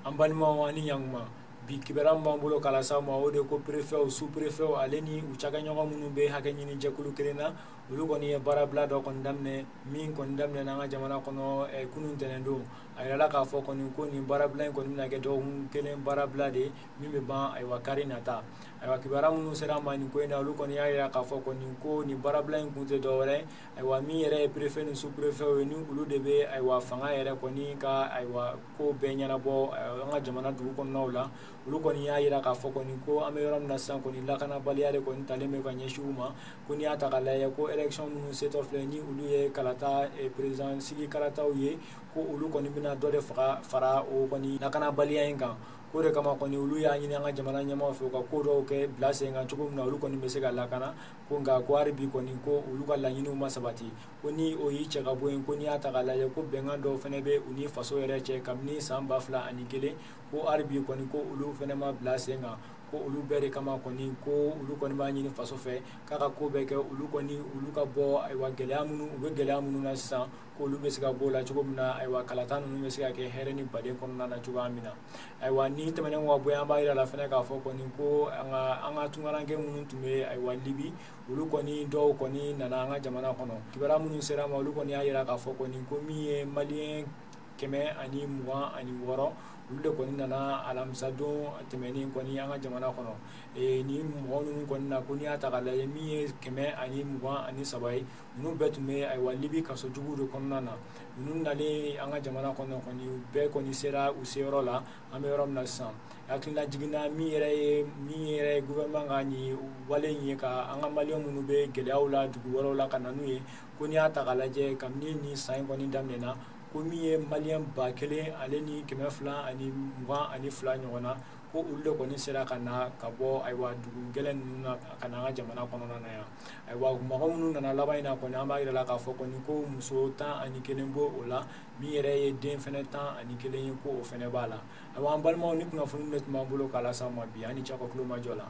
An balimaw, ani ɲankuma. Bi kibaruya min b'an bolo k'a lase aw ma, o de ko préfetw, sous préfetw ale ni u cakɛɲɔgɔn minnu bɛ hakɛ ɲini jɛkulu kelen na, olu kɔni ye baarabila dɔ kɔni daminɛ, min kɔni daminɛna an ka jamana kɔnɔ kunun ntɛnɛndon. A yirala k'a fɔ kɔni ko nin baarabila in kɔni bɛna kɛ dɔgɔkun kelen baarabila de ye min bɛ ban, ayiwa, kari nata. Ayiwa, kibaruya minnu sera an ma nin ko in na, olu kɔni y'a yira k'a fɔ kɔni ko nin baarabila in kun tɛ dɔwɛrɛ ye, ayiwa, min yɛrɛ ye préfet ni sous préfet ye, ni olu de bɛ, ayiwa, fanga yɛrɛ kɔni ka, ayiwa, ko bɛɛ ɲɛnabɔ an ka jamana dugu kɔnɔnaw la. Olu kɔni y'a yira k'a fɔ kɔni ko an bɛ yɔrɔ min na sisan kɔni, lakanabaliya de kɔni talen bɛ ka ɲɛsin u ma. Ko n'i y'a ta k'a lajɛ, ko élection minnu setɔ filɛ, ni olu ye kalata président sigi kalataw ye, ko olu kɔni bɛna dɔ de faga fara o kɔni lakanabaliya in kan. K'o de kama kɔni, olu y'a ɲini an ka jamana ɲɛmaaw fɛ, u ka ko dɔw kɛ bila sen kan cogo min na olu kɔni bɛ se ka lakana. Ko nka ko hali bi kɔni, ko olu ka laɲiniw ma sabati. Ko ni o y'i cɛ ka bɔ yen, ko n'i y'a ta k'a lajɛ, ko bɛnkan dɔw fana bɛ u ni faso yɛrɛ cɛ kabini san 2001, ko hali bi kɔni, ko olu fana ma bila sen kan. Ko olu bɛɛ de kama kɔni, ko olu kɔni b'a ɲini faso fɛ k'a ka ko bɛɛ kɛ, olu kɔni olu ka bɔ, ayiwa, gɛlɛya minnu u bɛ gɛlɛya minnu na sisan, ko olu bɛ se ka bɔ o la cogo min na, ayiwa, kalata ninnu bɛ se ka kɛ hɛrɛ ni baden kɔnɔna na cogoya min na. Ayiwa, ni tɛmɛnen ka bɔ yen, an b'a yira la fɛnɛ k'a fɔ kɔni ko an ka tunkaranke minnu tun bɛ, ayiwa, Libi, olu kɔni dɔw kɔni nana an ka jamana kɔnɔ. Kibaruya minnu sera ma, olu kɔni y'a yira k'a fɔ kɔni ko min ye Malien 126, olu de kɔni nana alamisadon tɛmɛnen kɔni an ka jamana kɔnɔ. Ni mɔgɔ ninnu kɔni na, ko n'i y'a ta k'a lajɛ, min ye 123 ye, ninnu bɛɛ tun bɛ, ayiwa, Libi kaso juguw de kɔnɔna na. Ninnu nalen an ka jamana kɔnɔ kɔni, bɛɛ kɔni sera u seyɔrɔ la. An bɛ yɔrɔ min na sisan, hakilina jiginna min yɛrɛ ye gouvernement ka nin wale in ye ka an ka Malien minnu bɛ gɛlɛyaw la dugu wɛrɛw la ka na n'u ye, ko n'i y'a ta k'a lajɛ, kabini nin san in kɔni daminɛna, ko min ye Malien 1222 ɲɔgɔn na, ko olu de kɔni sera ka na ka bɔ, ayiwa, dugu gɛlɛn ninnu na ka na an ka jamana kɔnɔna na yan. Ayiwa, mɔgɔ minnu nana laban in na kɔni, an b'a yira la k'a fɔ kɔni ko muso 11 b'o o la, min yɛrɛ ye den fɛnɛ 11 ye, ko o fɛnɛ b'a la. Ayiwa, an balimaw, ni kunnafoni de tun b'an bolo k'a lase aw ma bi. An ni ce aw ka tulo majɔ la.